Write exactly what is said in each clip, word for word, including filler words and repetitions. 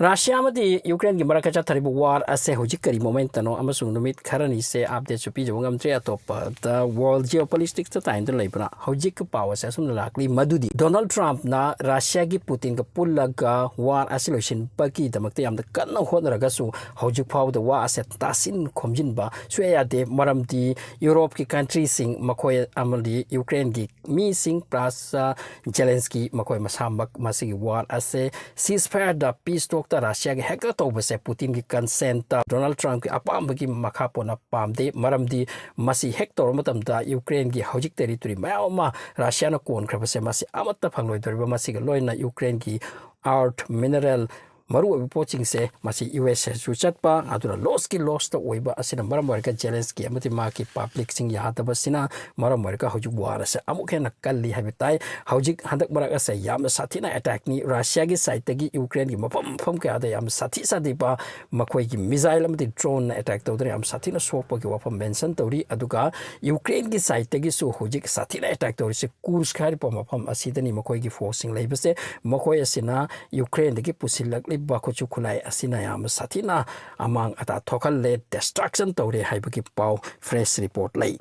Russia ꯑꯃꯗꯤ ꯌꯨꯀ꯭ꯔꯦꯟꯒꯤ ꯃꯔꯛꯇ ꯆꯠꯊꯔꯤꯕ ꯋꯥꯔ ꯑꯁꯦ ꯍꯧꯖꯤꯛ ꯀꯔꯤ ꯃꯣꯃꯦꯟꯇꯅꯣ ꯑꯃꯁꯨꯡ ꯅꯨꯃꯤꯠ ꯈꯔꯅꯤꯁꯦ ꯑꯞꯗꯦꯠꯁꯨ ꯄꯤꯖꯕ ꯉꯝꯗ꯭ꯔꯦ꯫ ꯑꯇꯣꯞꯄꯗ ꯋꯥꯔꯜ ꯖꯤꯑꯣ ꯄꯣꯂꯤꯇꯤꯛꯁꯇ ꯇꯥꯏꯅꯗꯨꯅ ꯂꯩꯕꯅ ꯍꯧꯖꯤꯛ ꯄꯥꯎ ꯑꯁꯦ ꯑꯁꯨꯝꯅ ꯂꯥꯛꯂꯤ, ꯃꯗꯨꯗꯤ ꯗꯣꯅꯥꯜꯗ ꯇ꯭ꯔꯝꯞꯅ ꯔꯁꯤꯌꯥꯒꯤ ꯄꯨꯇꯤꯟꯒ ꯄꯨꯜꯂꯒ ꯋꯥꯔ ꯑꯁꯤ ꯂꯣꯏꯁꯤꯟꯕꯒꯤꯗꯃꯛꯇ ꯌꯥꯝꯅ ꯀꯟꯅ ꯍꯣꯠꯅꯔꯒꯁꯨ ꯍꯧꯖꯤꯛ ꯐꯥꯎꯕꯗ ꯋꯥ ꯑꯁꯦ ꯇꯥꯁꯤꯟ ꯈꯣꯝꯖꯤꯟꯕ ꯁꯨꯡꯌꯥ ꯌꯥꯗꯦ꯫ ꯃꯔꯝꯗꯤ ꯌꯨꯔꯣꯞꯀꯤ ꯀꯟꯇ꯭ꯔꯤꯁꯤꯡ, ꯃꯈꯣꯏ ꯑꯃꯗꯤ ꯌꯨꯀ꯭ꯔꯦꯟꯒꯤ ꯃꯤꯁꯤꯡ, ꯄ꯭ꯂꯁ ꯖꯦꯂꯦꯟꯁꯀꯤ, ꯃꯈꯣꯏ ꯃꯁꯥꯃꯛ ꯃꯁꯤꯒꯤ ꯋꯥꯔ ꯑꯁꯦ ꯁꯤꯁꯐꯥꯌꯔꯗ, ꯄꯤꯁ ꯇꯣꯛꯇ ꯔꯁꯤꯌꯥꯒꯤ ꯍꯦꯛꯇ ꯇꯧꯕꯁꯦ ꯄꯨꯇꯤꯟꯒꯤ ꯀꯟꯁꯦꯟꯇ, ꯗꯣꯅꯥꯜꯗ ꯇ꯭ꯔꯝꯞꯀꯤ ꯑꯄꯥꯝꯕꯒꯤ ꯃꯈꯥ ꯄꯣꯟꯅ ꯄꯥꯝꯗꯦ꯫ ꯃꯔꯝꯗꯤ ꯃꯁꯤ ꯍꯦꯛ ꯇꯧꯔꯕ ꯃꯇꯝꯗ ꯌꯨꯀ꯭ꯔꯦꯟꯒꯤ ꯍꯧꯖꯤꯛ ꯇꯦꯔꯤꯇꯣꯔꯤ ꯃꯌꯥꯝ ꯑꯃ ꯔꯁꯤꯌꯥꯅ ꯀꯣꯟꯈ꯭ꯔꯕꯁꯦ ꯃꯁꯤ ꯑꯃꯠꯇ ꯐꯪꯂꯣꯏꯗꯧꯔꯤꯕ, ꯃꯁꯤꯒ ꯂꯣꯏꯅꯅ ꯌꯨꯀ꯭ꯔꯦꯟꯒꯤ ꯑꯥꯔꯊ, ꯃꯤꯅꯔꯦꯜ, ꯃꯔꯨꯑꯣꯏꯕ ꯄꯣꯠꯁꯤꯡꯁꯦ ꯃꯁꯤ ꯌꯨ ꯑꯦꯁ ꯑꯦꯁꯨ ꯆꯠꯄ, ꯑꯗꯨꯅ ꯂꯣꯁꯀꯤ ꯂꯣꯁꯇ ꯑꯣꯏꯕ ꯑꯁꯤꯅ ꯃꯔꯝ ꯑꯣꯏꯔꯒ ꯖꯦꯂꯦꯟꯁꯀꯤ ꯑꯃꯗꯤ ꯃꯥꯒꯤ ꯄꯕ꯭ꯂꯤꯛꯁꯤꯡ ꯌꯥꯗꯕꯁꯤꯅ ꯃꯔꯝ ꯑꯣꯏꯔꯒ ꯍꯧꯖꯤꯛ ꯋꯥꯔ ꯑꯁꯦ ꯑꯃꯨꯛ ꯍꯦꯟꯅ ꯀꯜꯂꯤ ꯍꯥꯏꯕ ꯇꯥꯏ꯫ ꯍꯧꯖꯤꯛ ꯍꯟꯗꯛ ꯃꯔꯛ ꯑꯁꯦ ꯌꯥꯝꯅ ꯁꯥꯊꯤꯅ ꯑꯦꯇꯦꯛꯅꯤ꯫ ꯔꯁꯤꯌꯥꯒꯤ ꯁꯥꯏꯠꯇꯒꯤ ꯌꯨꯀ꯭ꯔꯦꯟꯒꯤ ꯃꯐꯝ ꯃꯐꯝ ꯀꯌꯥꯗ ꯌꯥꯝ ꯁꯥꯊꯤ ꯁꯥꯊꯤꯕ ꯃꯈꯣꯏꯒꯤ ꯃꯤꯖꯥꯏꯜ ꯑꯃꯗꯤ ꯗ꯭ꯔꯣꯟꯅ ꯑꯦꯇꯦꯛ ꯇꯧꯗꯨꯅ ꯌꯥꯝ ꯁꯥꯊꯤꯅ ꯁꯣꯛꯄꯒꯤ ꯋꯥꯐꯝ ꯃꯦꯟꯁꯟ ꯇꯧꯔꯤ꯫ ꯑꯗꯨꯒ ꯌꯨꯀ꯭ꯔꯦꯟꯒꯤ ꯁꯥꯏꯠꯇꯒꯤꯁꯨ ꯍꯧꯖꯤꯛ ꯁꯥꯊꯤꯅ ꯑꯦꯇꯦꯛ ꯇꯧꯔꯤꯁꯦ ꯀꯨꯔꯁ ꯍꯥꯏꯔꯤꯕ ꯃꯐꯝ ꯑꯁꯤꯗꯅꯤ ꯃꯈꯣꯏꯒꯤ ꯐꯣꯔꯁꯁꯤꯡ ꯂꯩꯕꯁꯦ꯫ ꯃꯈꯣꯏ ꯑꯁꯤꯅ ꯌꯨꯀ꯭ꯔꯦꯟꯗꯒꯤ ꯄꯨꯁꯤꯜꯂꯛꯂꯤꯕ ꯈꯨꯠꯁꯨ ꯈꯨꯠꯂꯥꯏ ꯑꯁꯤꯅ ꯌꯥꯝꯅ ꯁꯥꯊꯤꯅ ꯑꯃꯥꯡ ꯑꯇꯥ ꯊꯣꯛꯍꯜꯂꯦ, ꯗꯤꯁꯇ꯭ꯔꯛꯁꯟ ꯇꯧꯔꯦ ꯍꯥꯏꯕꯒꯤ ꯄꯥꯎ ꯐ꯭ꯔꯦꯁ ꯔꯤꯄꯣꯔꯠ ꯂꯩ꯫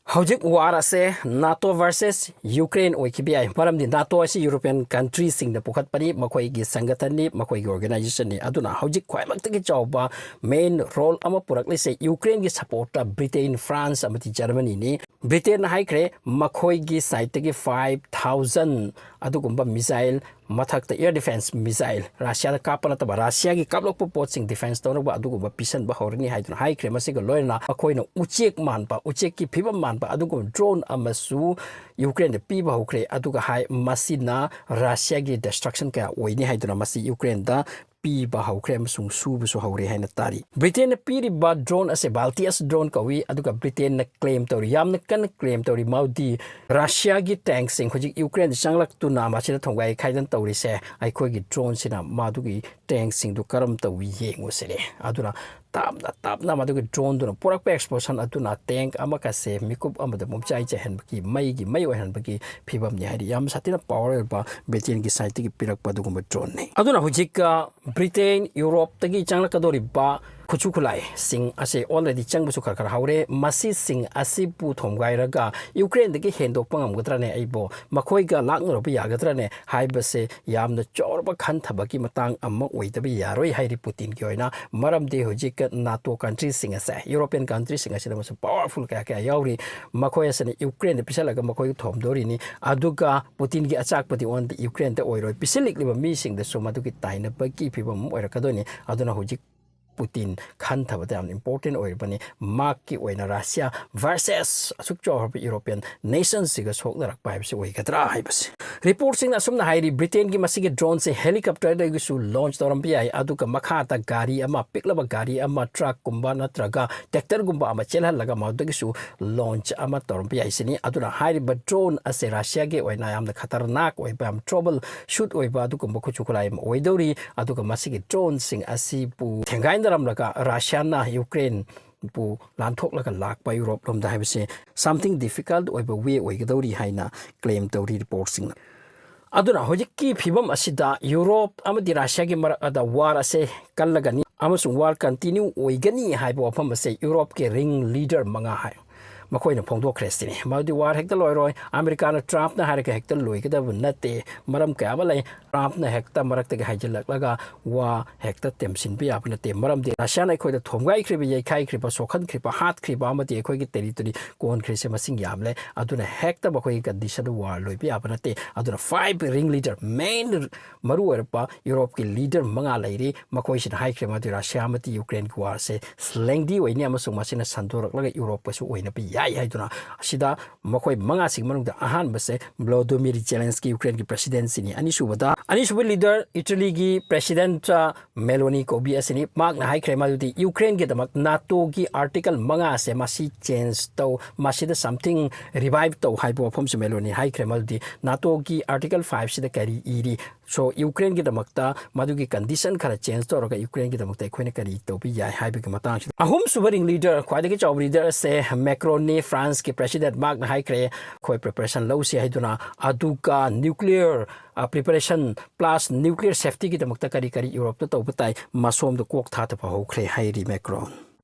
ꯍꯧꯖꯤꯛ ꯋꯥꯔ ꯑꯁꯦ ꯅꯥꯇꯣ ꯚꯔꯁꯦꯁ ꯌꯨꯀ꯭ꯔꯦꯟ ꯑꯣꯏꯈꯤꯕ ꯌꯥꯏ, ꯃꯔꯝꯗꯤ ꯅꯥꯇꯣ ꯑꯁꯤ ꯌꯨꯔꯣꯄꯤꯌꯟ ꯀꯟꯇ꯭ꯔꯤꯁꯤꯡꯅ ꯄꯨꯈꯠꯄꯅꯤ, ꯃꯈꯣꯏꯒꯤ ꯁꯪꯒꯊꯟꯅꯤ, ꯃꯈꯣꯏꯒꯤ ꯑꯣꯔꯒꯅꯥꯏꯖꯦꯁꯟꯅꯤ꯫ ꯑꯗꯨꯅ ꯍꯧꯖꯤꯛ ꯈ꯭ꯋꯥꯏꯃꯛꯇꯒꯤ ꯆꯥꯎꯕ ꯃꯦꯟ ꯔꯣꯜ ꯑꯃ ꯄꯨꯔꯛꯂꯤꯁꯦ ꯌꯨꯀ꯭ꯔꯦꯟꯒꯤ ꯁꯄꯣꯔꯠꯇ ꯕ꯭ꯔꯤꯇꯦꯟ, ꯐ꯭ꯔꯥꯟꯁ ꯑꯃꯗꯤ ꯖꯔꯃꯅꯤꯅꯤ꯫ ꯕ꯭ꯔꯤꯇꯦꯟꯅ ꯍꯥꯏꯈ꯭ꯔꯦ, ꯃꯈꯣꯏꯒꯤ ꯁꯥꯏꯠꯇꯒꯤ ꯐꯥꯏꯚ ꯊꯥꯎꯖꯟ ꯑꯗꯨꯒꯨꯝꯕ ꯃꯤꯖꯥꯏꯜ, ꯃꯊꯛꯇ ꯑꯦꯌꯔ ꯗꯤꯐꯦꯟꯁ ꯃꯤꯖꯥꯏꯜ, ꯔꯁꯤꯌꯥꯗ ꯀꯥꯞꯄ ꯅꯠꯇꯕ ꯔꯁꯤꯌꯥꯒꯤ ꯀꯥꯞꯂꯛꯄ ꯄꯣꯠꯁꯤꯡ ꯗꯤꯐꯦꯟꯁ ꯇꯧꯅꯕ ꯑꯗꯨꯒꯨꯝꯕ ꯄꯤꯁꯟꯕ ꯍꯧꯔꯅꯤ ꯍꯥꯏꯗꯨꯅ ꯍꯥꯏꯈ꯭ꯔꯦ꯫ ꯃꯁꯤꯒ ꯂꯣꯏꯅꯅ ꯃꯈꯣꯏꯅ ꯎꯆꯦꯛ ꯃꯥꯟꯕ, ꯎꯆꯦꯛꯀꯤ ꯐꯤꯕꯝ ꯃꯥꯟꯕ ꯑꯗꯨꯒꯨꯝꯕ ꯗ꯭ꯔꯣꯟ ꯑꯃꯁꯨ ꯌꯨꯀ꯭ꯔꯦꯟꯗ ꯄꯤꯕ ꯍꯧꯈ꯭ꯔꯦ꯫ ꯑꯗꯨꯒ ꯍꯥꯏ, ꯃꯁꯤꯅ ꯔꯁꯤꯌꯥꯒꯤ ꯗꯤꯁꯇ꯭ꯔꯛꯁꯟ ꯀꯌꯥ ꯑꯣꯏꯅꯤ ꯍꯥꯏꯗꯨꯅ ꯃꯁꯤ ꯌꯨꯀ꯭ꯔꯦꯟꯗ ꯄꯤꯕ ꯍꯧꯈ꯭ꯔꯦ ꯑꯃꯁꯨꯡ ꯁꯨꯕꯁꯨ ꯍꯧꯔꯦ ꯍꯥꯏꯅ ꯇꯥꯔꯤ꯫ ꯕ꯭ꯔꯤꯇꯦꯟꯅ ꯄꯤꯔꯤꯕ ꯗ꯭ꯔꯣꯟ ꯑꯁꯦ ꯕꯥꯜꯇꯤꯌꯁ ꯗ꯭ꯔꯣꯟ ꯀꯧꯏ, ꯑꯗꯨꯒ ꯕ꯭ꯔꯤꯇꯦꯟꯅ ꯀ꯭ꯂꯦꯝ ꯇꯧꯔꯤ, ꯌꯥꯝꯅ ꯀꯟꯅ ꯀ꯭ꯂꯦꯝ ꯇꯧꯔꯤ, ꯃꯗꯨꯗꯤ ꯔꯁꯤꯌꯥꯒꯤ ꯇꯦꯡꯛꯁꯤꯡ ꯍꯧꯖꯤꯛ ꯌꯨꯀ꯭ꯔꯦꯟꯗ ꯆꯪꯂꯛꯇꯨꯅ ꯃꯁꯤꯗ ꯊꯣꯡꯒꯥꯏ ꯈꯥꯏꯗꯅ ꯇꯧꯔꯤꯁꯦ ꯑꯩꯈꯣꯏꯒꯤ ꯗ꯭ꯔꯣꯟꯁꯤꯅ ꯃꯗꯨꯒꯤ ꯇꯦꯡꯛꯁꯤꯡꯗꯨ ꯀꯔꯝ ꯇꯧꯏ ꯌꯦꯡꯉꯨꯁꯤꯅꯦ꯫ ꯑꯗꯨꯅ ꯇꯥꯞꯅ ꯇꯥꯞꯅ ꯃꯗꯨꯒꯤ drone ꯗꯨꯅ ꯄꯨꯔꯛꯄ explosion ꯑꯗꯨꯅ tank ꯑꯃꯒꯁꯦ ꯃꯤꯀꯨꯞ ꯑꯃꯗ ꯄꯨꯝꯆꯥꯏ ꯆꯥꯏꯍꯟꯕꯒꯤ, ꯃꯩꯒꯤ ꯃꯩ ꯑꯣꯏꯍꯟꯕꯒꯤ ꯐꯤꯕꯝꯅꯤ ꯍꯥꯏꯔꯤ꯫ ꯌꯥꯝ ꯁꯥꯊꯤꯅ power ꯑꯣꯏꯕ Britain ꯒꯤ side ꯇꯒꯤ ꯄꯤꯔꯛꯄ ꯑꯗꯨꯒꯨꯝꯕ drone ꯅꯤ꯫ ꯑꯗꯨꯅ ꯍꯧꯖꯤꯛ, ꯑ, Britain, Europe ꯇꯒꯤ ꯆꯪꯂꯛꯀꯗꯧꯔꯤꯕ ꯈꯨꯠꯁꯨ ꯈꯨꯠꯂꯥꯏꯁꯤꯡ ꯑꯁꯦ already ꯆꯪꯕꯁꯨ ꯈꯔ ꯈꯔ ꯍꯧꯔꯦ꯫ ꯃꯁꯤꯁꯤꯡ ꯑꯁꯤꯕꯨ ꯊꯣꯝꯒꯥꯏꯔꯒ Ukraine ꯗꯒꯤ ꯍꯦꯟꯗꯣꯛꯄ ꯉꯝꯒꯗ꯭ꯔꯅꯦ? ꯑꯩꯕꯨ ꯃꯈꯣꯏꯒ ꯂꯥꯛꯅꯔꯨꯕ ꯌꯥꯒꯗ꯭ꯔꯅꯦ ꯍꯥꯏꯕꯁꯦ ꯌꯥꯝꯅ ꯆꯥꯎꯔꯕ ꯈꯟꯊꯕꯒꯤ ꯃꯇꯥꯡ ꯑꯃ ꯑꯣꯏꯗꯕ ꯌꯥꯔꯣꯏ ꯍꯥꯏꯔꯤ Putin ꯒꯤ ꯑꯣꯏꯅ꯫ ꯃꯔꯝꯗꯤ ꯍꯧꯖꯤꯛ NATO country ꯁꯤꯡ ꯑꯁꯦ, European country ꯁꯤꯡ ꯑꯁꯤꯗ ꯃꯁꯤ powerful ꯀꯌꯥ ꯀꯌꯥ ꯌꯥꯎꯔꯤ꯫ ꯃꯈꯣꯏ ꯑꯁꯤꯅ Ukraine ꯗ ꯄꯤꯁꯜꯂꯒ ꯃꯈꯣꯏ ꯊꯣꯝꯗꯣꯔꯤꯅꯤ꯫ ꯑꯗꯨꯒ Putin ꯒꯤ ꯑꯆꯥꯛꯄꯗꯤ ꯑꯣꯟꯗꯤ Ukraine ꯗ ꯑꯣꯏꯔꯣꯏ꯫ ꯄꯤꯁꯤꯜꯂꯛꯂꯤꯕ ꯃꯤꯁꯤꯡꯗꯁꯨ ꯃꯗꯨꯒꯤ ꯇꯥꯏꯅꯕꯒꯤ ꯐꯤꯕꯝ ꯑꯃ ꯑꯣꯏꯔꯛꯀꯗꯣꯏꯅꯤ꯫ ꯑꯗꯨꯅ ꯍꯧꯖꯤꯛ Putin ꯈꯟꯊꯕꯗ ꯌꯥꯝꯅ important ꯑꯣꯏꯔꯤꯕꯅꯤ꯫ ꯃꯍꯥꯛꯀꯤ ꯑꯣꯏꯅ Russia versus ꯑꯁꯨꯛ ꯆꯥꯎꯔꯕ European nation ꯁꯤꯒ ꯁꯣꯛꯅꯔꯛꯄ ꯍꯥꯏꯕꯁꯤ ꯑꯣꯏꯒꯗ꯭ꯔꯥ ꯍꯥꯏꯕꯁꯤ꯫ Report ꯁꯤꯡꯅ ꯑꯁꯨꯝꯅ ꯍꯥꯏꯔꯤ, Britain ꯒꯤ ꯃꯁꯤꯒꯤ drone ꯁꯦ helicopter ꯗꯒꯤꯁꯨ launch ꯇꯧꯔꯝꯕ ꯌꯥꯏ, ꯑꯗꯨꯒ ꯃꯈꯥꯗ ꯒꯥꯔꯤ ꯑꯃ, ꯄꯤꯛꯂꯕ ꯒꯥꯔꯤ ꯑꯃ, truck ꯀꯨꯝꯕ ꯅꯠꯇ꯭ꯔꯒ tractor ꯒꯨꯝꯕ ꯑꯃ ꯆꯦꯜꯍꯜꯂꯒ ꯃꯗꯨꯗꯒꯤꯁꯨ launch ꯑꯃ ꯇꯧꯔꯝꯕ ꯌꯥꯏ ꯁꯤꯅꯤ꯫ ꯑꯗꯨꯅ ꯍꯥꯏꯔꯤꯕ drone ꯑꯁꯦ Russia ꯒꯤ ꯑꯣꯏꯅ ꯌꯥꯝꯅ ꯈꯇꯔꯅꯥꯛ ꯑꯣꯏꯕ, ꯌꯥꯝ trouble shoot ꯑꯣꯏꯕ ꯑꯗꯨꯒꯨꯝꯕ ꯈꯨꯠꯁꯨ ꯈꯨꯠꯂꯥꯏ ꯑꯃ ꯑꯣꯏꯗꯧꯔꯤ꯫ ꯑꯗꯨꯒ ꯃꯁꯤꯒꯤ drone ꯁꯤꯡ ꯑꯁꯤꯕꯨ ꯊꯦꯡꯒꯥꯏꯅꯔꯝꯂꯒ Russia ꯅ Ukraine ꯕꯨ ꯂꯥꯟꯊꯣꯛꯂꯒ ꯂꯥꯛꯄ Europe ꯂꯣꯝꯗ ꯍꯥꯏꯕꯁꯦ something difficult ꯑꯣꯏꯕ way ꯑꯣꯏꯒꯗꯧꯔꯤ ꯍꯥꯏꯅ claim ꯇꯧꯔꯤ report ꯁꯤꯡꯅ꯫ ꯑꯗꯨꯅ ꯍꯧꯖꯤꯛꯀꯤ ꯐꯤꯕꯝ ꯑꯁꯤꯗ Europe ꯑꯃꯗꯤ Russia ꯒꯤ ꯃꯔꯛ ꯑꯗ war ꯑꯁꯦ ꯀꯜꯂꯒꯅꯤ ꯑꯃꯁꯨꯡ war continue ꯑꯣꯏꯒꯅꯤ ꯍꯥꯏꯕ ꯋꯥꯐꯝ ꯑꯁꯦ Europe ꯀꯤ ring leader ꯃꯉꯥ ꯍꯥꯏ, ꯃꯈꯣꯏꯅ ꯐꯣꯡꯗꯣꯛꯈ꯭ꯔꯦ ꯁꯤꯅꯤ꯫ ꯃꯗꯨꯗꯤ war ꯍꯦꯛꯇ ꯂꯣꯏꯔꯣꯏ꯫ ꯑꯃꯦꯔꯤꯀꯥꯅ Trump ꯅ ꯍꯥꯏꯔꯒ ꯍꯦꯛꯇ ꯂꯣꯏꯒꯗꯕ ꯅꯠꯇꯦ꯫ ꯃꯔꯝ ꯀꯌꯥ ꯑꯃ ꯂꯩ꯫ Trump ꯅ ꯍꯦꯛꯇ ꯃꯔꯛꯇꯒꯤ ꯍꯥꯏꯖꯤꯜꯂꯛꯂꯒ ꯋꯥ ꯍꯦꯛꯇ ꯇꯦꯝꯁꯤꯟꯕ ꯌꯥꯕ ꯅꯠꯇꯦ꯫ ꯃꯔꯝꯗꯤ Russia ꯅ ꯑꯩꯈꯣꯏꯗ ꯊꯣꯝꯒꯥꯏꯈ꯭ꯔꯤꯕ, ꯌꯩꯈꯥꯏꯈ꯭ꯔꯤꯕ, ꯁꯣꯛꯍꯟꯈ꯭ꯔꯤꯕ, ꯍꯥꯠꯈ꯭ꯔꯤꯕ ꯑꯃꯗꯤ ꯑꯩꯈꯣꯏꯒꯤ territory ꯀꯣꯟꯈ꯭ꯔꯤꯁꯦ ꯃꯁꯤꯡ ꯌꯥꯝꯂꯦ꯫ ꯑꯗꯨꯅ ꯍꯦꯛꯇ ꯃꯈꯣꯏꯒꯤ condition war ꯂꯣꯏꯕ ꯌꯥꯕ ꯅꯠꯇꯦ꯫ ꯑꯗꯨꯅ five ring leader, main ꯃꯔꯨ ꯑꯣꯏꯔꯛꯄ Europe ꯀꯤ leader ꯃꯉꯥ ꯂꯩꯔꯤ꯫ ꯃꯈꯣꯏꯁꯤꯅ ꯍꯥꯏꯈ꯭ꯔꯦ ꯃꯗꯨ Russia ꯑꯃꯗꯤ Ukraine ꯒꯤ war ꯁꯦ lengthy ꯑꯣꯏꯅꯤ ꯑꯃꯁꯨꯡ ꯃꯁꯤꯅ ꯁꯟꯗꯣꯔꯛꯂꯒ Europe ꯀꯁꯨ ꯑꯣꯏꯅꯕ ꯌꯥꯏ ꯍꯥꯏꯗꯨꯅ, ꯑꯁꯤꯗ ꯃꯈꯣꯏ ꯃꯉꯥꯁꯤꯒꯤ ꯃꯅꯨꯡꯗ ꯑꯍꯥꯟꯕꯁꯦ Volodymyr Zelensky, Ukraine ꯒꯤ President ꯁꯤꯅꯤ꯫ ꯑꯅꯤꯁꯨꯕꯗ, ꯑꯅꯤꯁꯨꯕ leader Italy ꯒꯤ President, ꯑ, Meloni ꯀꯧꯕꯤ ꯑꯁꯤꯅꯤ꯫ ꯃꯍꯥꯛꯅ ꯍꯥꯏꯈ꯭ꯔꯦ ꯃꯗꯨꯗꯤ Ukraine ꯒꯤꯗꯃꯛ NATO ꯒꯤ Article ꯃꯉꯥꯁꯦ ꯃꯁꯤ change ꯇꯧ, ꯃꯁꯤꯗ something revive ꯇꯧ ꯍꯥꯏꯕ ꯋꯥꯐꯝꯁꯨ Meloni ꯍꯥꯏꯈ꯭ꯔꯦ ꯃꯗꯨꯗꯤ NATO ꯒꯤ Article five ꯁꯤꯗ ꯀꯔꯤ ꯏꯔꯤ? So, ꯌꯨꯀ꯭ꯔꯦꯟꯒꯤꯗꯃꯛꯇ ꯃꯗꯨꯒꯤ condition ꯈꯔ change ꯇꯧꯔꯒ ꯌꯨꯀ꯭ꯔꯦꯟꯒꯤꯗꯃꯛꯇ ꯑꯩꯈꯣꯏꯅ ꯀꯔꯤ ꯇꯧꯕ ꯌꯥꯏ ꯍꯥꯏꯕꯒꯤ ꯃꯇꯥꯡꯁꯤꯗ꯫ ꯑꯍꯨꯝꯁꯨꯕ ring leader, ꯈ꯭ꯋꯥꯏꯗꯒꯤ ꯆꯥꯎꯕ leader ꯑꯁꯦ ꯃꯦꯀ꯭ꯔꯣꯟꯅꯤ, ꯐ꯭ꯔꯥꯟꯁꯀꯤ president꯫ ꯃꯍꯥꯛꯅ ꯍꯥꯏꯈ꯭ꯔꯦ, ꯑꯩꯈꯣꯏ preparation ꯂꯧꯁꯤ ꯍꯥꯏꯗꯨꯅ꯫ ꯑꯗꯨꯒ nuclear preparation plus nuclear safetyꯒꯤꯗꯃꯛꯇ ꯀꯔꯤ ꯀꯔꯤ ꯌꯨꯔꯣꯞꯇ ꯇꯧꯕ ꯇꯥꯏ, ꯃꯁꯣꯝꯗ ꯀꯣꯛ ꯊꯥꯗꯕ ꯍꯧꯈ꯭ꯔꯦ ꯍꯥꯏꯔꯤ ꯃꯦꯀ꯭ꯔꯣꯟ꯫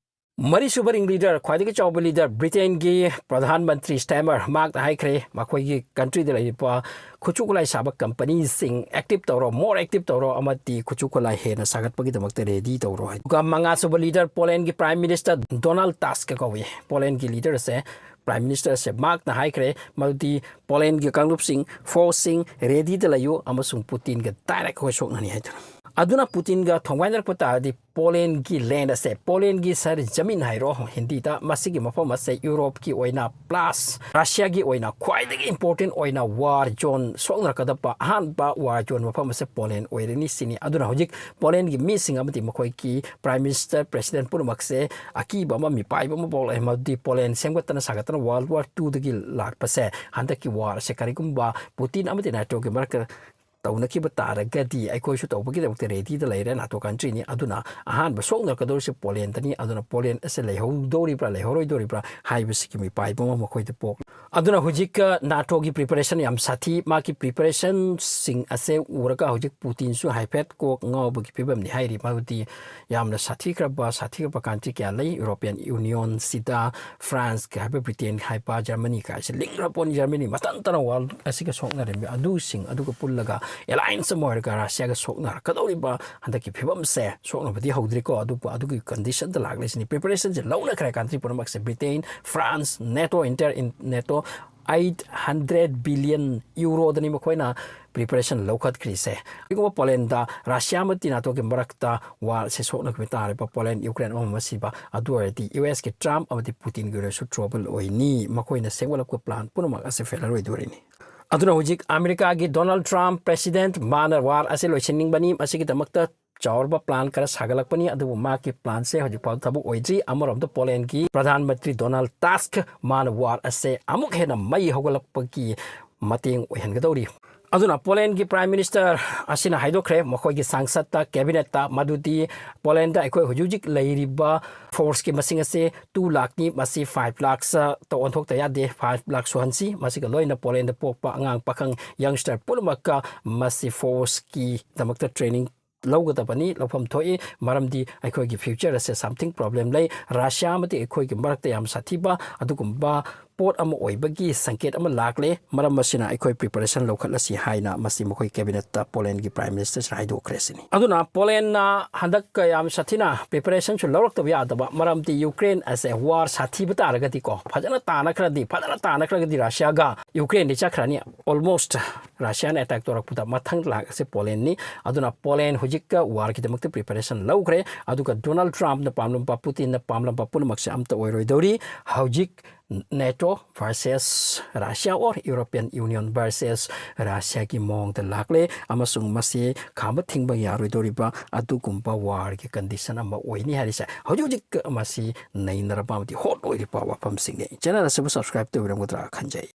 ꯃꯔꯤꯁꯨꯕ ring leader, ꯈ꯭ꯋꯥꯏꯗꯒꯤ ꯆꯥꯎꯕ leader, ꯕ꯭ꯔꯤꯇꯦꯟꯒꯤ ꯄ꯭ꯔꯙꯥꯟ ꯃꯟꯇ꯭ꯔꯤ ꯁ꯭ꯇꯥꯔꯃꯔ꯫ ꯃꯍꯥꯛꯅ ꯍꯥꯏꯈ꯭ꯔꯦ, ꯃꯈꯣꯏꯒꯤ countryꯗ ꯂꯩꯔꯤꯕ ꯈꯨꯠꯁꯨ ꯈꯨꯠꯂꯥꯏ ꯁꯥꯕ companyꯁꯤꯡ active ꯇꯧꯔꯣ, more active ꯇꯧꯔꯣ, ꯑꯃꯗꯤ ꯈꯨꯠꯁꯨ ꯈꯨꯠꯂꯥꯏ ꯍꯦꯟꯅ ꯁꯥꯒꯠꯄꯒꯤꯗꯃꯛꯇ ready ꯇꯧꯔꯣ ꯍꯥꯏ꯫ ꯑꯗꯨꯒ ꯃꯉꯥꯁꯨꯕ leader, ꯄꯣꯂꯦꯟꯒꯤ prime minister ꯗꯣꯅꯥꯜꯗ ꯇꯥꯁꯛ ꯀꯧꯏ꯫ ꯄꯣꯂꯦꯟꯒꯤ leader ꯑꯁꯦ, prime minister ꯑꯁꯦ, ꯃꯍꯥꯛꯅ ꯍꯥꯏꯈ꯭ꯔꯦ ꯃꯗꯨꯗꯤ ꯄꯣꯂꯦꯟꯒꯤ ꯀꯥꯡꯂꯨꯞꯁꯤꯡ, forceꯁꯤꯡ readyꯗ ꯂꯩꯌꯨ ꯑꯃꯁꯨꯡ ꯄꯨꯇꯤꯟꯒ direct ꯑꯩꯈꯣꯏ ꯁꯣꯛꯅꯅꯤ ꯍꯥꯏꯗꯨꯅ꯫ ꯑꯗꯨꯅ ꯄꯨꯇꯤꯟꯒ ꯊꯣꯡꯒꯥꯏꯅꯔꯛꯄ ꯇꯥꯔꯗꯤ ꯄꯣꯂꯦꯟꯒꯤ land ꯑꯁꯦ, ꯄꯣꯂꯦꯟꯒꯤ ꯁꯔ ꯖꯃꯤꯟ ꯍꯥꯏꯔꯣ ꯍꯤꯟꯗꯤꯗ, ꯃꯁꯤꯒꯤ ꯃꯐꯝ ꯑꯁꯦ ꯌꯨꯔꯣꯞꯀꯤ ꯑꯣꯏꯅ plus ꯔꯁꯤꯌꯥꯒꯤ ꯑꯣꯏꯅ ꯈ꯭ꯋꯥꯏꯗꯒꯤ important ꯑꯣꯏꯅ war zone ꯁꯣꯛꯅꯔꯛꯀꯗꯕ ꯑꯍꯥꯟꯕ war zone ꯃꯐꯝ ꯑꯁꯦ ꯄꯣꯂꯦꯟ ꯑꯣꯏꯔꯅꯤ ꯁꯤꯅꯤ꯫ ꯑꯗꯨꯅ ꯍꯧꯖꯤꯛ ꯄꯣꯂꯦꯟꯒꯤ ꯃꯤꯁꯤꯡ ꯑꯃꯗꯤ ꯃꯈꯣꯏꯒꯤ prime minister, president ꯄꯨꯝꯅꯃꯛꯁꯦ ꯑꯀꯤꯕ ꯑꯃ, ꯃꯤꯄꯥꯏꯕ ꯑꯃ ꯄꯣꯛꯂꯛꯑꯦ, ꯃꯗꯨꯗꯤ ꯄꯣꯂꯦꯟ ꯁꯦꯝꯒꯠꯇꯅ ꯁꯥꯒꯠꯇꯅ World War twoꯗꯒꯤ ꯂꯥꯛꯄꯁꯦ, ꯍꯟꯗꯛꯀꯤ war ꯑꯁꯦ ꯀꯔꯤꯒꯨꯝꯕ ꯄꯨꯇꯤꯟ ꯑꯃꯗꯤ NATOꯒꯤ ꯃꯔꯛꯇ ꯇꯧꯅꯈꯤꯕ ꯇꯥꯔꯒꯗꯤ ꯑꯩꯈꯣꯏꯁꯨ ꯇꯧꯕꯒꯤꯗꯃꯛꯇ readyꯗ ꯂꯩꯔꯦ, NATO countryꯅꯤ꯫ ꯑꯗꯨꯅ ꯑꯍꯥꯟꯕ ꯁꯣꯛꯅꯔꯛꯀꯗꯧꯔꯤꯁꯦ ꯄꯣꯂꯦꯟꯗꯅꯤ꯫ ꯑꯗꯨꯅ ꯄꯣꯂꯦꯟ ꯑꯁꯦ ꯂꯩꯍꯧꯗꯧꯔꯤꯕ꯭ꯔꯥ ꯂꯩꯍꯧꯔꯣꯏꯗꯧꯔꯤꯕ꯭ꯔꯥ ꯍꯥꯏꯕꯁꯤꯒꯤ ꯃꯤꯄꯥꯏꯕ ꯑꯃ ꯃꯈꯣꯏꯗ ꯄꯣꯛ꯫ ꯑꯗꯨꯅ ꯍꯧꯖꯤꯛ, ꯑ, NATOꯒꯤ preparation ꯌꯥꯝ ꯁꯥꯊꯤ꯫ ꯃꯥꯒꯤ preparationꯁꯤꯡ ꯑꯁꯦ ꯎꯔꯒ ꯍꯧꯖꯤꯛ ꯄꯨꯇꯤꯟꯁꯨ ꯍꯥꯏꯐꯦꯠ ꯀꯣꯛ ꯉꯥꯎꯕꯒꯤ ꯐꯤꯕꯝꯅꯤ ꯍꯥꯏꯔꯤ꯫ ꯃꯗꯨꯗꯤ ꯌꯥꯝꯅ ꯁꯥꯊꯤꯈ꯭ꯔꯕ, ꯁꯥꯊꯤꯈ꯭ꯔꯕ country ꯀꯌꯥ ꯂꯩ European Unionꯁꯤꯗ꯫ France ꯍꯥꯏꯕ, Britain ꯍꯥꯏꯕ, Germany ꯀꯥꯏꯁꯦ ꯂꯤꯡꯈ꯭ꯔ ꯄꯣꯠꯅꯤ꯫ Germany ꯃꯇꯟꯇꯅ world ꯑꯁꯤꯒ ꯁꯣꯛꯅꯔꯝꯃꯤ꯫ ꯑꯗꯨꯁꯤꯡ ꯑꯗꯨꯒ ꯄꯨꯜꯂꯒ alliance ꯑꯃ ꯑꯣꯏꯔꯒ ꯔꯁꯤꯌꯥꯒ ꯁꯣꯛꯅꯔꯛꯀꯗꯧꯔꯤꯕ ꯍꯟꯗꯛꯀꯤ ꯐꯤꯕꯝꯁꯦ, ꯁꯣꯛꯅꯕꯗꯤ ꯍꯧꯗ꯭ꯔꯤꯀꯣ, ꯑꯗꯨꯕꯨ ꯑꯗꯨꯒꯤ conditionꯗ ꯂꯥꯛꯂꯤꯁꯤꯅꯤ꯫ Preparationꯁꯦ ꯂꯧꯅꯈ꯭ꯔꯦ country ꯄꯨꯝꯅꯃꯛꯁꯦ, Britain, France, NATO, entire in-, NATO, eight hundred billion euroꯗꯅꯤ ꯃꯈꯣꯏꯅ preparation ꯂꯧꯈꯠꯈ꯭ꯔꯤꯁꯦ꯫ ꯀꯔꯤꯒꯨꯝꯕ ꯄꯣꯂꯦꯟꯗ ꯔꯁꯤꯌꯥ ꯑꯃꯗꯤ NATOꯒꯤ ꯃꯔꯛꯇ warꯁꯦ ꯁꯣꯛꯅꯈꯤꯕ ꯇꯥꯔꯦꯕ, ꯄꯣꯂꯦꯟ, ꯌꯨꯀ꯭ꯔꯦꯟ ꯑꯃ ꯑꯃ ꯁꯤꯕ, ꯑꯗꯨ ꯑꯣꯏꯔꯗꯤ US ꯀꯤ Trump ꯑꯃꯗꯤ ꯄꯨꯇꯤꯟꯒꯤ ꯑꯣꯏꯅꯁꯨ trouble ꯑꯣꯏꯅꯤ꯫ ꯃꯈꯣꯏꯅ ꯁꯦꯝꯒꯠꯂꯛꯄ plan ꯄꯨꯝꯅꯃꯛ ꯑꯁꯦ failure ꯑꯣꯏꯗꯣꯔꯤꯅꯤ꯫ ꯑꯗꯨꯅ ꯍꯧꯖꯤꯛ ꯑꯃꯦꯔꯤꯀꯥꯒꯤ ꯗꯣꯅꯥꯜꯗ ꯇ꯭ꯔꯝꯞ president, ꯃꯥꯅ war ꯑꯁꯦ ꯂꯣꯏꯁꯤꯟꯅꯤꯡꯕꯅꯤ, ꯃꯁꯤꯒꯤꯗꯃꯛꯇ ꯆꯥꯎꯔꯕ plan ꯈꯔ ꯁꯥꯒꯠꯂꯛꯄꯅꯤ, ꯑꯗꯨꯕꯨ ꯃꯥꯒꯤ planꯁꯦ ꯍꯧꯖꯤꯛ ꯐꯥꯎ ꯊꯕꯛ ꯑꯣꯏꯗ꯭ꯔꯤ꯫ ꯑꯃꯔꯣꯝꯗ ꯄꯣꯂꯦꯟꯒꯤ ꯄ꯭ꯔꯙꯥꯟ ꯃꯟꯇ꯭ꯔꯤ ꯗꯣꯅꯥꯜꯗ ꯇꯥꯁꯛ, ꯃꯥꯅ war ꯑꯁꯦ ꯑꯃꯨꯛ ꯍꯦꯟꯅ ꯃꯩ ꯍꯧꯒꯠꯂꯛꯄꯒꯤ ꯃꯇꯦꯡ ꯑꯣꯏꯍꯟꯒꯗꯧꯔꯤ꯫ ꯑꯗꯨꯅ ꯄꯣꯂꯦꯟꯒꯤ Prime Minister ꯑꯁꯤꯅ ꯍꯥꯏꯗꯣꯛꯈ꯭ꯔꯦ ꯃꯈꯣꯏꯒꯤ ꯁꯪꯁꯠꯇ, cabinetꯇ, ꯃꯗꯨꯗꯤ ꯄꯣꯂꯦꯟꯗ ꯑꯩꯈꯣꯏ ꯍꯧꯖꯤꯛ ꯍꯧꯖꯤꯛ ꯂꯩꯔꯤꯕ forceꯀꯤ ꯃꯁꯤꯡ ꯑꯁꯦ two lakhꯅꯤ, ꯃꯁꯤ five lakhꯇ ꯑꯣꯟꯊꯣꯛꯇ ꯌꯥꯗꯦ, five lakh ꯁꯨꯍꯟꯁꯤ꯫ ꯃꯁꯤꯒ ꯂꯣꯏꯅ ꯄꯣꯂꯦꯟꯗ ꯄꯣꯛꯄ ꯑꯉꯥꯡ ꯄꯥꯈꯪ youngster ꯄꯨꯝꯅꯃꯛꯀ ꯃꯁꯤ forceꯀꯤꯗꯃꯛꯇ training ꯂꯧꯒꯗꯕꯅꯤ, ꯂꯧꯐꯝ ꯊꯣꯛꯏ꯫ ꯃꯔꯝꯗꯤ ꯑꯩꯈꯣꯏꯒꯤ future ꯑꯁꯦ something problem ꯂꯩ꯫ ꯔꯁꯤꯌꯥ ꯑꯃꯗꯤ ꯑꯩꯈꯣꯏꯒꯤ ꯃꯔꯛꯇ ꯌꯥꯝ ꯁꯥꯊꯤꯕ ꯑꯗꯨꯒꯨꯝꯕ ꯄꯣꯠ ꯑꯃ ꯑꯣꯏꯕꯒꯤ ꯁꯪꯀꯦꯠ ꯑꯃ ꯂꯥꯛꯂꯦ꯫ ꯃꯔꯝ ꯑꯁꯤꯅ ꯑꯩꯈꯣꯏ preparation ꯂꯧꯈꯠꯂꯁꯤ ꯍꯥꯏꯅ ꯃꯁꯤ ꯃꯈꯣꯏ cabinetꯇ ꯄꯣꯂꯦꯟꯒꯤ Prime Ministerꯁꯤꯅ ꯍꯥꯏꯗꯣꯛꯈ꯭ꯔꯦ ꯁꯤꯅꯤ꯫ ꯑꯗꯨꯅ ꯄꯣꯂꯦꯟꯅ ꯍꯟꯗꯛ ꯌꯥꯝ ꯁꯥꯊꯤꯅ preparationꯁꯨ ꯂꯧꯔꯛꯇꯕ ꯌꯥꯗꯕ, ꯃꯔꯝꯗꯤ ꯌꯨꯀ꯭ꯔꯦꯟ ꯑꯁꯦ war ꯁꯥꯊꯤꯕ ꯇꯥꯔꯒꯗꯤꯀꯣ, ꯐꯖꯅ ꯇꯥꯟꯅꯈ꯭ꯔꯗꯤ, ꯐꯖꯅ ꯇꯥꯟꯅꯈ꯭ꯔꯒꯗꯤ ꯔꯁꯤꯌꯥꯒ ꯌꯨꯀ꯭ꯔꯦꯟꯗꯤ ꯆꯠꯈ꯭ꯔꯅꯤ꯫ Almost ꯔꯁꯤꯌꯥꯅ attack ꯇꯧꯔꯛꯄꯗ ꯃꯊꯪ ꯂꯥꯛꯁꯦ ꯄꯣꯂꯦꯟꯅꯤ꯫ ꯑꯗꯨꯅ ꯄꯣꯂꯦꯟ ꯍꯧꯖꯤꯛꯀ warꯒꯤꯗꯃꯛꯇ preparation ꯂꯧꯈ꯭ꯔꯦ꯫ ꯑꯗꯨꯒ ꯗꯣꯅꯥꯜꯗ ꯇ꯭ꯔꯝꯞꯅ ꯄꯥꯝꯂꯝꯕ, ꯄꯨꯇꯤꯟꯅ ꯄꯥꯝꯂꯝꯕ ꯄꯨꯝꯅꯃꯛꯁꯦ ꯑꯝꯇ ꯑꯣꯏꯔꯣꯏꯗꯧꯔꯤ꯫ ꯍꯧꯖꯤꯛ NATO versus Russia or European Union versus ꯔꯁꯤꯌꯥꯒꯤ ꯃꯑꯣꯡꯗ ꯂꯥꯛꯂꯦ, ꯑꯃꯁꯨꯡ ꯃꯁꯤ ꯈꯥꯝꯕ ꯊꯤꯡꯕ ꯌꯥꯔꯣꯏꯗꯧꯔꯤꯕ ꯑꯗꯨꯒꯨꯝꯕ warꯒꯤ condition ꯑꯃ ꯑꯣꯏꯅꯤ ꯍꯥꯏꯔꯤꯁꯦ ꯍꯧꯖꯤꯛ ꯍꯧꯖꯤꯛ ꯃꯁꯤ ꯅꯩꯅꯔꯕ ꯑꯃꯗꯤ hot ꯑꯣꯏꯔꯤꯕ ꯋꯥꯐꯝꯁꯤꯡꯅꯤ꯫ Channel ꯑꯁꯤꯕꯨ subscribe ꯇꯧꯕꯤꯔꯝꯒꯗ꯭ꯔꯥ ꯈꯟꯖꯩ꯫